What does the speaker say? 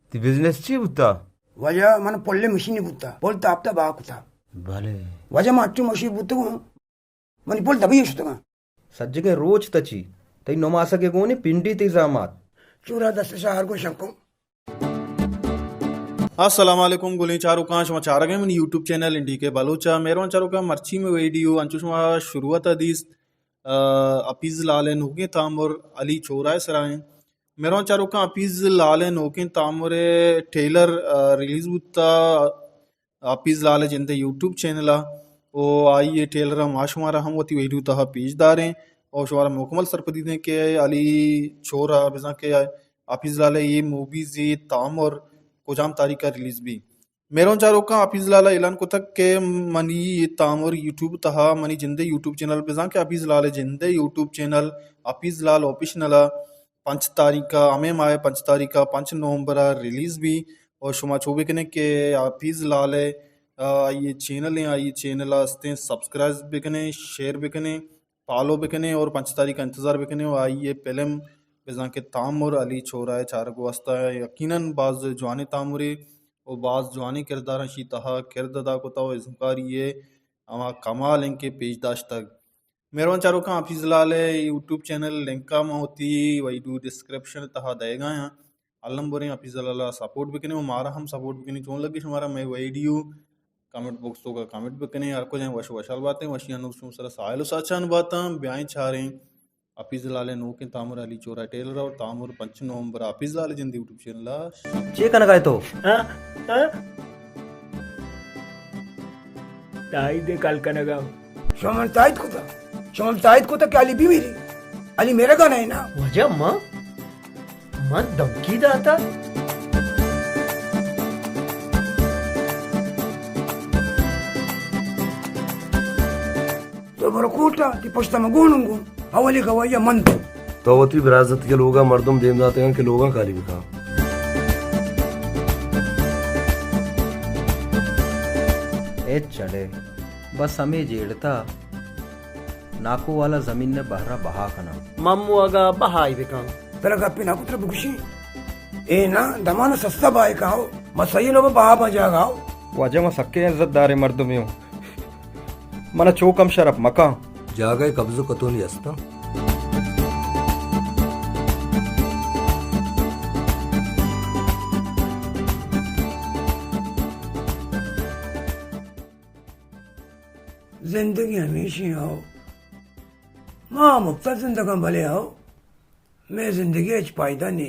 تئی بزنس چی بوتا؟ واجہ، من پل مشینی بوتا، پل تاپتا بہا کتا۔ بلے۔ واجہ، من اچو مشین بوتگوں، منی پل دبئی شتگاں۔ سجگیں روچ تچی، تئی نماسگے گونی پنڈی تئی زامات۔ چورا دست شاہر گو شنکوں۔ السلام علیکم گلیں چاروکاں، شما چارگ ء منی یوٹیوب چینل این ڈی کے بلوچ ء۔ مہروان چاروکاں، مرچی میں ویڈیو انچو شما شروعات ء دیست، آ، حفیظ لال ء نوکیں تامر علی چورا ء سرا ایں۔ مہروان چاروکاں، حفیظ لال ء نوکیں تامر ء ٹریلر، آ، ریلیز بوتا حفیظ لال ء جند ء یوٹیوب چینل ء، او آئی ء ٹریلر ء ما شمارا ہم وتی ویڈیو تہا پیش داریں، او شمارا مکمل سرپدی دیں کہ علی چورا بزاں کہ حفیظ لال ء اے موویز اے تامر کجام تاریخ ء ریلیز بی۔ مہروان چاروکاں، حفیظ لال ء اعلان کتگ کہ منی اے تامر یوٹیوب تہا، منی جند ء یوٹیوب چینل بزاں کہ حفیظ لال ء جند ء یوٹیوب چینل حفیظ لال آفیشنل ء پنچ تاریخ ء، ہمے ماہ ء پنچ تاریخ ء، پنچ نومبر ء ریلیز بی۔ اور شما چو بکنے کہ حفیظ لال ء، آ، آئی چینل ہیں، آئی چینل ء استیں سبسکرائب بکنے، شیئر بکنے، فالو بکنے اور پنچ تاریخ ء انتظار بکنے اور آئی فلم بزاں کہ تامر علی چورا ء چارگ واسطہ یقیناً باز جوانیں تامرے اور باز جوانیں کرداراں شی تہا کرد ادا کتا و ازمکاری ء ہما کمال ہیں کہ پیش داشتگ۔ مہروان چاروکاں، حفیظ لال ء یوٹیوب چینل لنک ء من وتی ویڈیو ڈسکرپشن ء تہا دئیگ ء آں۔ الم بریں حفیظ لال ء سپورٹ بکنیں و مارا ہم سپورٹ بکنیں۔ چون لگی شمارا مئے ویڈیو؟ کمنٹ باکس توکا کمنٹ بکنیں۔ ہر کجا وش وشحال باتیں، وشی انوک شما سرا ساحل و ساچان باتاں۔ بیائیں چاریں حفیظ لال ء نوکیں تامر علی چورا ٹیلر اور تامر پنچ نومبر حفیظ لال جند یوٹیوب چینل ء۔ چے کنگا ئے تو؟ ہاں؟ ہاں؟ تائید کل کنگا۔ شما من تائید کتا؟ شما من تائید کتا کہ علی بی میری؟ علی میرا گانا ہے نا؟ واجہ من؟ من دھمکی داتا؟ تو برو کوٹا، تی پشتا من گونوں گون۔ اولی گواہی من دوں۔ تو وتی برازتک ء لوگا مردم دیم داتگاں کہ لوگاں کالی بکاں۔ اے چڑے، بس ہمے جیڑتا ناکو والا زمین نے بہرا بہا کناں۔ ممو اگا بہائی بکاں۔ ترا گپی ناکو ترا بگوشی۔ اے نا دمان سستا بہائی کاؤ۔ مسئلہ نو بہا با جاگاؤ۔ واجہ ما سکے عزت دارے مردمی ہوں۔ منا چو کم شرپ مکاں۔ جاگہ قبضہ کتونی استاں۔ زندگی ہمیشی ہو۔ ما مفت زندگاں بلے ہو۔ مئے زندگی ہچ پائدہ نی۔